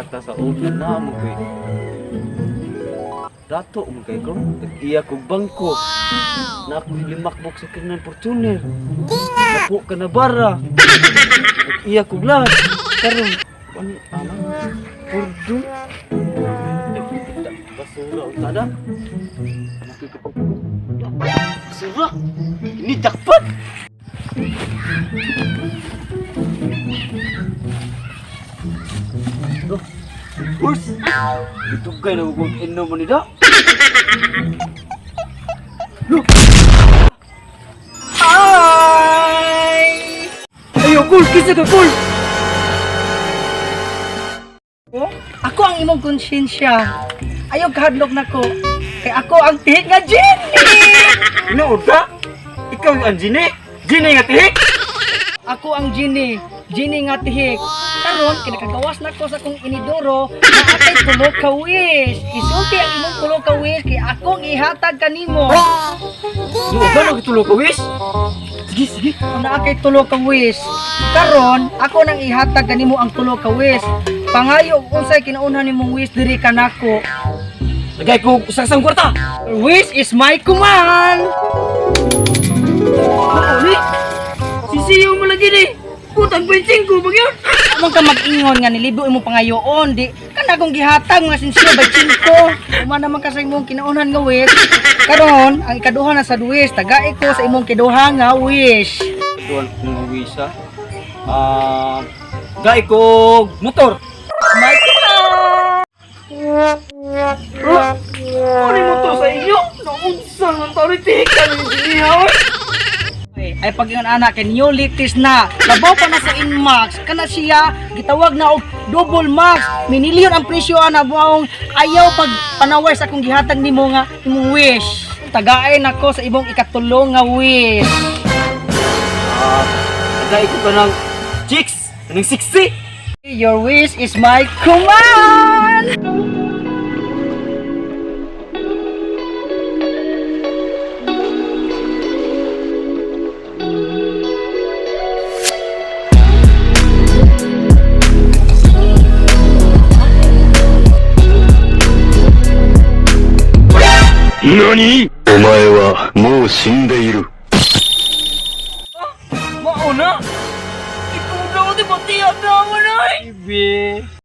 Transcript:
Kwarta sa una na mo kay. Dato mo kay ko. Iya kog bangko. Na ako limakbok sa kinan Fortuner. Napo ka na bara. Iya kog lahat. Karon ano aman? Purdun. Basura unta da. Basura. Ini jackpot. Loh, Urs! Itugay na kong inom mo nila. Loh! Ay! Ayo, cool! Kisa ka, cool! Oh, ako ang imong konsensya. Ayaw kahadlok nako. Kay ako ang tihik nga genie. Nood ka? Ikaw ang genie? Genie nga tihik? Ako ang genie. Genie nga tihik. Karon kinakagawas nako sa akong inidoro na atay tulo ka wish. Isulti ang imong tulo ka wish kay akong ihatag kanimo. Nood ka? Nagtulo ka, wish? Sige, sige. Kung naa kay tulo ka wish. Karon ako nang ihatag kanimo ang tulo ka wish. Pangayo og unsay kinaunhan nimong wish diri kanako. Lagay ko sa isang kwarta! Wish is my command. Nauli! Sisiyo mo lagi ni! Putang 25 ba yun? Among ka mag-ingon nga nilibo imong pangayoon di kana akong gihatag mga sinsyo by 5. Uma naman ka sa imong kinaunhan nga wish. Karon ang ikaduha na sa wish, tagai ko sa imong kiduha nga wish. Duwan kong nga wish, ha? Ah... Gay ko motor! My command. Ano yung motor sa inyo? Naunsa nga taon ni Tika ni Genie, oy! Ay pag ingon ana kay new latest na. Labaw pa na sa Inmax kana siya gitawag na og double max. Minilyon ang presyo ana, buong ayaw pag panaway sa akong gihatag nimo nga imong wish. Tagaay nako sa imong ikatulo nga wish. Ah, tagay ko ka ng chicks! Ng 60! Your wish is my command! 何お前はもう死んでいる。 Mauna! Ikaw daw, di ba tiyan na mo na? Ibe!